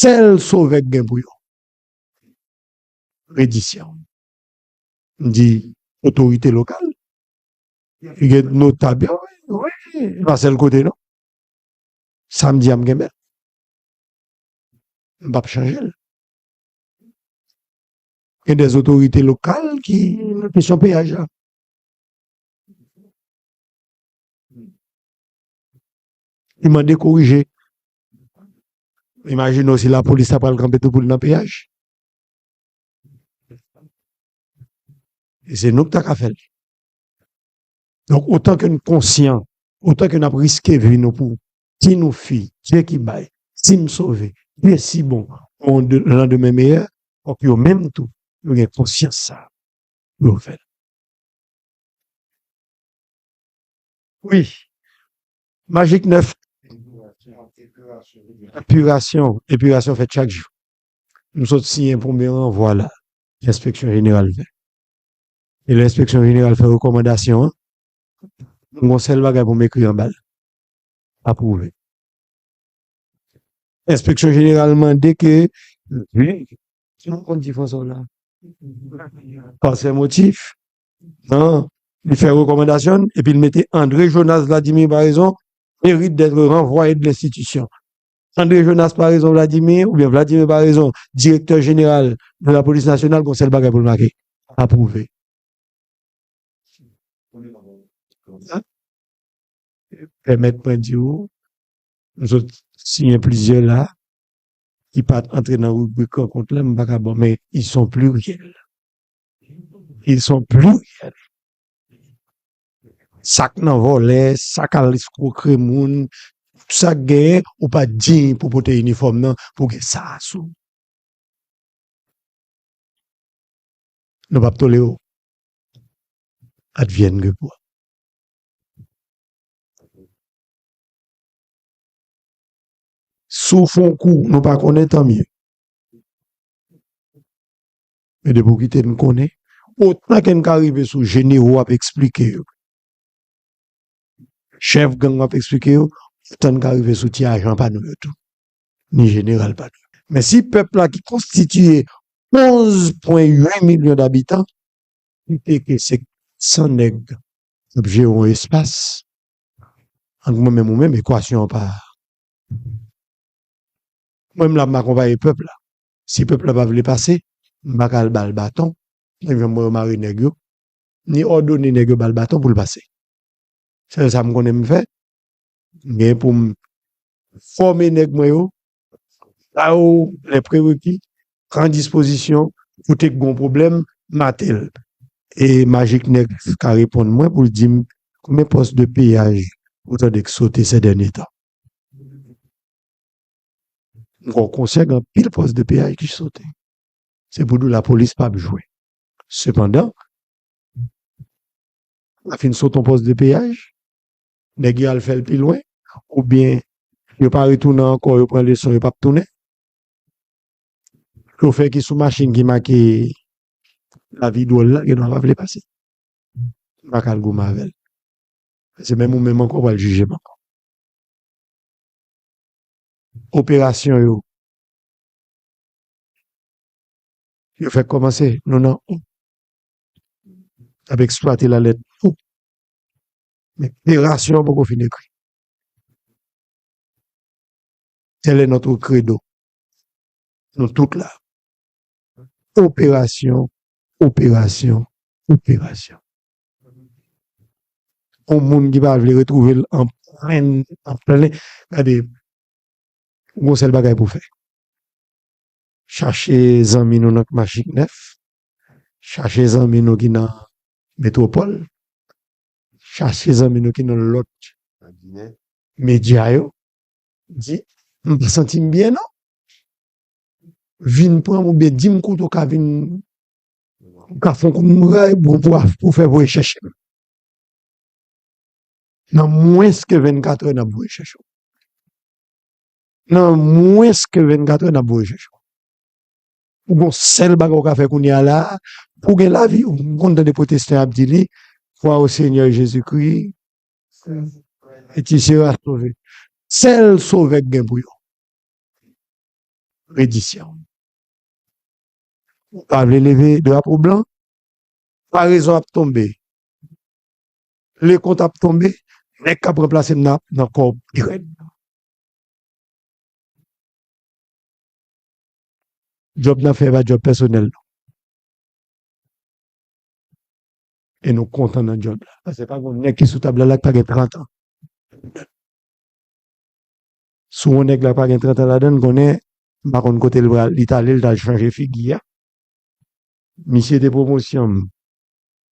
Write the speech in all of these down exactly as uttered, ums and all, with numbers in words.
Sèl sovè k gen pou yo, redi syèl. M di otorite lokal, gen notab yo, wi, wi, pa sèl kote non. Sa m di a m kenbe l. M p ap chanje l. Gen de otorite lokal ki nan kesyon peyaj la. Li mande korije. Imajine w si lapolis ta pral kanpe tou pou l nan peyaj. E se nou k ta ka fè l. Donk, otan ke n konsyan, otan ke n ap riske vi nou pou ti nou fi, Dye ki bay, si m sove, Dye si bon, yon de- landemen meyè, fòk yo menm tou, yo gen konsyans sa, pou yo fè l. Wi. Majik nèf. Epirasyon. Epirasyon fèt chak jou. M sot siyen premye ranvwa la. Enspeksyon jeneral fè. E lè enspeksyon jeneral fè rekòmandasyon an, m gon sèl bagay pou m ekri anba l. Apwouve. Enspeksyon jeneral mande ke, wi, ki nou konn di Fransa la? Pasè motif. Non. Li fè rekòmandasyon, epi l mete André Jonas Vladimir Paraison mérite d'être renvoyé de l'institution. André Jonas Paraison Vladimir, oubyen Vladimir Paraison, direktè jeneral de la polis nasyonal, gon sèl bagay pou l make. Apwouve. Pèmèt mwen di w, m sot siyen plizyè la, ki pa t antre nan ribrik rankont la, m pa ka bon, men ils sont pluriels. Ils sont pluriels. Sa k nan vòlè, sa k al eskwokre moun, sa k genyen, ou pa diy pou pote inifòm nan, pou gen sa sou. Nou p ap tolere w. Advienne que pourra. Si w fè yon kou, nou pa konnen, tanmye. Men depi w kite n konnen, otan ke n ka rive sou jenero ap eksplike yo, chèf gang ap eksplike yo, otan n ka rive sou ti ajan pa nou yo tou, ni jeneral pa nou yo. Men si pèp la ki konstitiye onz pwen uit milyon dabitan, kite ke se san nèg k ap jere yon espas, ant mwen menm ou menm, ekwasyon an pa. Mwen, m la, m akonpaye pèp la. Si pèp la pa vle pase, m pa ka al ba l baton. Menm jan mwen yo mare nèg yo, ni òdone nèg yo ba l baton pou l pase. Sèl sa m konnen m fè, m gen pou m fòme nèg mwen yo, ba yo lè prereki, pran dispozisyon, kote k gon pwoblèm, mate l. E Majik Nèg ka reponn mwen pou l di m konbyen pòs de peyaj ou tande k sote sè dènye tan. M kwè w konsyan gen anpil pòs de peyaj ki sote. Se pou di w lapolis p ap jwe. Sepandan, la fin sote yon pòs de peyaj, nèg yo al fè l pi lwen, oubyen yo pa retounen ankò, yo pran leson, yo p ap tounen. Chofè ki sou machin ki make lavi dwòl la, gen dwa pa vle pase. M pa ka al goumen avè l. Se menm ou menm ankò pral jije m ankò. Operasyon yo, yo fèk kòmanse, nou nan ou. Ap eksplwate lalèt ou. Men operasyon an poko fin ekri. Tel est notre credo. Nou tout la. Operasyon, operasyon, operasyon. Yon moun ki pa vle retwouve l an plen, an plen, gade, gon sèl bagay pou fè. Chache zanmi nou nan Kmachik nèf, chache zanmi nou ki nan Metwopòl, chache zanmi nou ki nan lòt medya yo, di, "M pa santi m byen non. Vin pran m oubyen di m kote w ka vin, ou ka fè yon kout mouray, bon, pou, pou fè voye chèche m." Nan mwens ke vennkatrè, n ap voye chèche w. Nan mwens ke vennkatrè, n ap voye chèche w. Ou gon sèl bagay ou ka fè kounye a la, pou gen lavi, ou konn tande pwotestan ap di li, "Crois au Seigneur Jésus-Christ, et tu seras sauvé." Sèl sovè k gen pou yo. Redisyon. Ou pa vle leve drapo blan, parezon ap tonbe. Lekont ap tonbe, nèg k ap ranplase m nan, nan kò w pi rèd. Djòb n ap fè pa djòb pèsonèl, non. E nou kontan nan djòb la. Paske pa gen nèg ki sou tab la la ki pa gen trant an. Si yon nèg la pa gen trant an ladan l, konnen, m pa konn kote l pral, li t ale, l t al chanje figi a. Misye te pwomosyon m.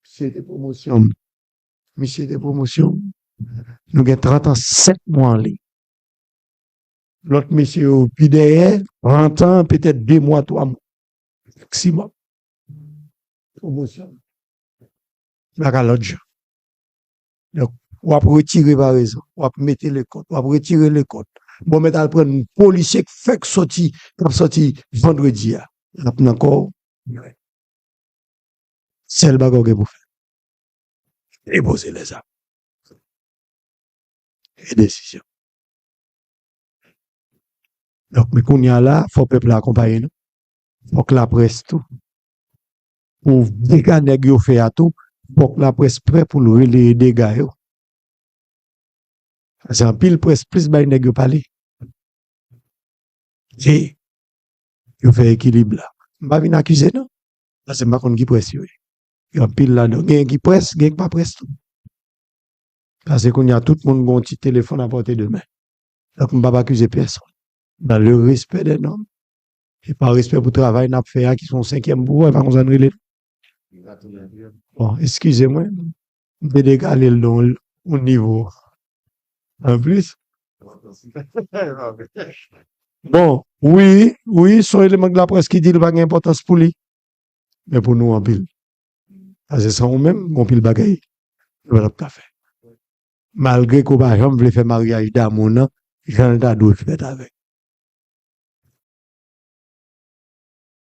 Misye te pwomosyon m. Misye te pwomosyon m. Nou gen trant an, sèt mwa an li. Lòt mesye yo pi dèyè, trant an, petèt de mwa, twa mwa. Maksimòm. Pwomosyon. Bagay lòt jan. Donk, w ap retire parezon, w ap mete lekont, w ap retire lekont. Bon, mèt al pran polisye k fèk sòti, k ap sòti vandredi a. L ap nan kò w. Sèl bagay w gen pou fè, depoze lèzam e desizyon. Donk, men kounye a la, fò pèp la akonpaye nou. Fòk laprès tou. Pou dega nèg yo fè a tou, fòk laprès prè pou l releye dega yo. Paske anpil près plis bay nèg yo pale. E yo fè ekilib la. M pa vin akize non. Paske m pa konn ki près yo ye. Gen anpil ladan. Gen ki près, gen ki pa près tou. Paske kounye a tout moun gen yon ti telefòn a pòte de men. Donk m p ap akize pèsonn. Dans le respect des normes. E pa respè pou travay n ap fè a ki se yon senkyèm pouvwa, e pa konsa n rele l. Bon, eskize mwen, m te dekale l nan yon nivo. Anplis, bon, wi, wi, se yon eleman de laprès ki di l pa gen enpòtans pou li. Men pou nou anpil. Paske san ou menm, gen anpil bagay nou pa t ap ka fè. Malgre ke w pa janm vle fè maryaj damou nan jan l ta dwe fèt avèk.